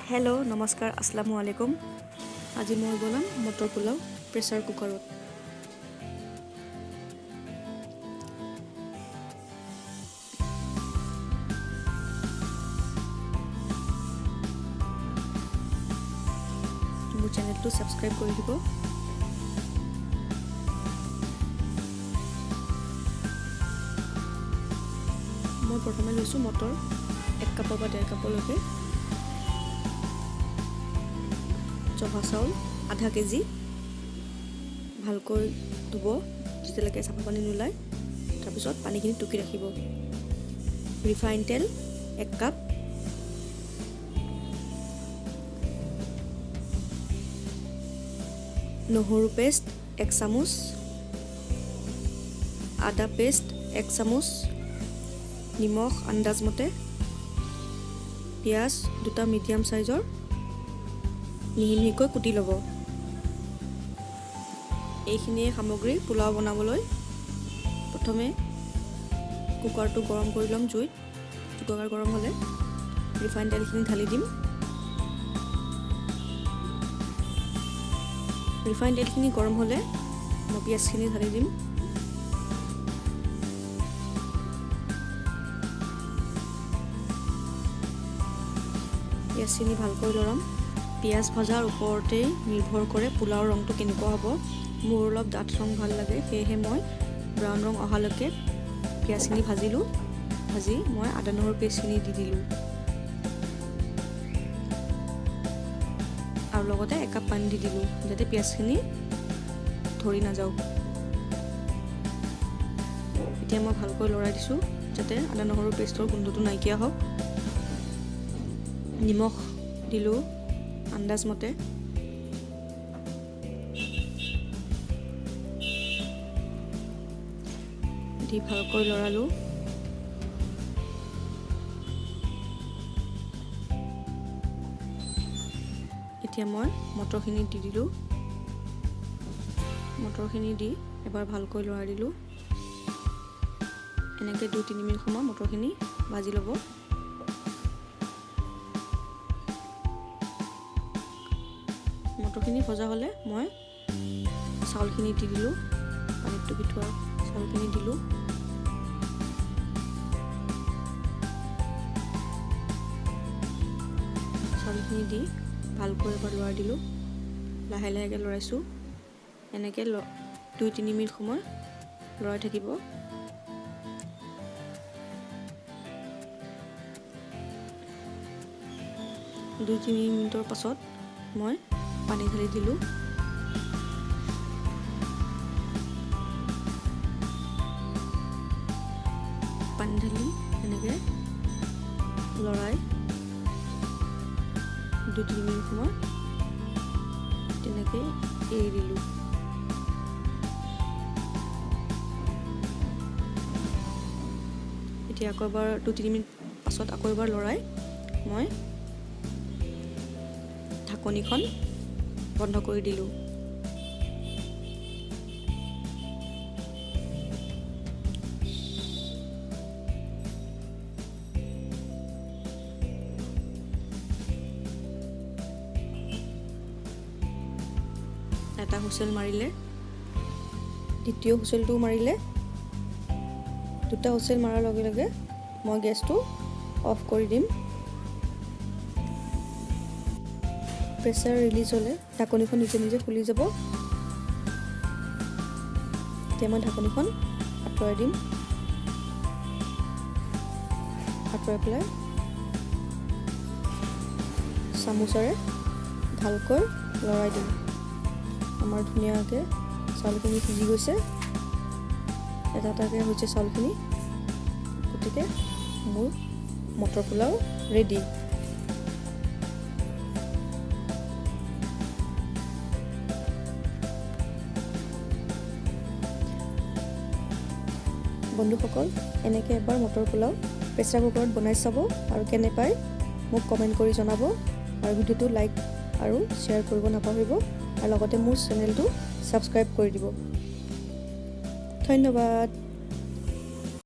Hello', নমস্কাৰ, আসসালামু আলাইকুম। আজি মই বনাম মটৰ পোলাও প্ৰেছাৰ কুকাৰত। মোৰ চেনেলটো ছাবস্ক্ৰাইব কৰি দিব। মই প্ৰথমে লৈছোঁ মটৰ 1 কাপৰ পৰা 1.5 কাপলৈকে, জহা চাউল আধা কেজি। ভালকৈ ধুব যেতিয়ালৈকে চাফা পানী নোলায়। তাৰপিছত পানীখিনি টুকি ৰাখিব। ৰিফাইন তেল 1 কাপ, নহৰু পেষ্ট 1 চামুচ, আদা পেষ্ট 1 চামুচ, নিমখ আন্দাজমতে, পিঁয়াজ দুটা মিডিয়াম চাইজৰ মিহি মিহিকৈ কুটি ল'ব। এইখিনিয়ে সামগ্ৰী পোলাও বনাবলৈ। প্ৰথমে কুকাৰটো গৰম কৰি ল'ম জুইত। কুকাৰ গৰম হ'লে ৰিফাইন তেলখিনি ঢালি দিম। ৰিফাইন তেলখিনি গৰম হ'লে মই পিঁয়াজখিনি ঢালি দিম। পিঁয়াজখিনি ভালকৈ লৰাম। পিঁয়াজ ভজাৰ ওপৰতেই নিৰ্ভৰ কৰে পোলাওৰ ৰংটো কেনেকুৱা হ'ব। মোৰ অলপ ডাঠ ৰং ভাল লাগে, সেয়েহে মই ব্ৰাউন ৰং অহালৈকে পিঁয়াজখিনি ভাজিলোঁ। ভাজি মই আদা নহৰু পেষ্টখিনি দি দিলোঁ আৰু লগতে একাপ পানী দি দিলোঁ, যাতে পিঁয়াজখিনি ধৰি নাযাওক। এতিয়া মই ভালকৈ লৰাই দিছোঁ, যাতে আদা নহৰু পেষ্টৰ গোন্ধটো নাইকিয়া হওক। নিমখ দিলোঁ আন্দাজমতে। দি ভালকৈ লৰালোঁ। এতিয়া মই মটৰখিনি দি দিলোঁ। মটৰখিনি দি এবাৰ ভালকৈ লৰাই দিলোঁ। এনেকৈ 2-3 মিনিট সময় মটৰখিনি ভাজি ল'ব। মটৰখিনি ভজা হ'লে মই চাউলখিনি দি দিলোঁ। পানীত টুকি থোৱা চাউলখিনি দিলোঁ। চাউলখিনি দি ভালকৈ এবাৰ লৰাই দিলোঁ। লাহে লাহেকৈ লৰাইছোঁ। এনেকৈ 2-3 মিনিট সময় লৰাই থাকিব। 2-3 মিনিটৰ পাছত মই পানী ঢালি দিলোঁ। পানী ঢালি এনেকৈ লৰাই 2-3 মিনিট সময় তেনেকৈ এৰি দিলোঁ। এতিয়া আকৌ এবাৰ 2-3 মিনিট পাছত আকৌ এবাৰ লৰাই মই ঢাকনিখন বন্ধ কৰি দিলোঁ। এটা হুইচেল মাৰিলে, দ্বিতীয় হুইচেলটোও মাৰিলে। দুটা হুইচেল মাৰাৰ লগে লগে মই গেছটো অফ কৰি দিম। প্ৰেছাৰ ৰিলিজ হ'লে ঢাকনিখন নিজে নিজে খুলি যাব। এতিয়া মই ঢাকনিখন আঁতৰাই দিম। আঁতৰাই পেলাই চামুচেৰে ভালকৈ লৰাই দিম। আমাৰ ধুনীয়াকৈ চাউলখিনি সিজি গৈছে, এটা এটাকৈ হৈছে চাউলখিনি। গতিকে মোৰ মটৰ পোলাও ৰেডি। বন্ধুসকল, এনেকৈ এবাৰ মটৰ পোলাও প্ৰেছাৰ কুকাৰত বনাই চাব আৰু কেনে পায় মোক কমেণ্ট কৰি জনাব আৰু ভিডিঅ'টো লাইক আৰু শ্বেয়াৰ কৰিব নাপাহৰিব আৰু লগতে মোৰ চেনেলটো ছাবস্ক্ৰাইব কৰি দিব। ধন্যবাদ।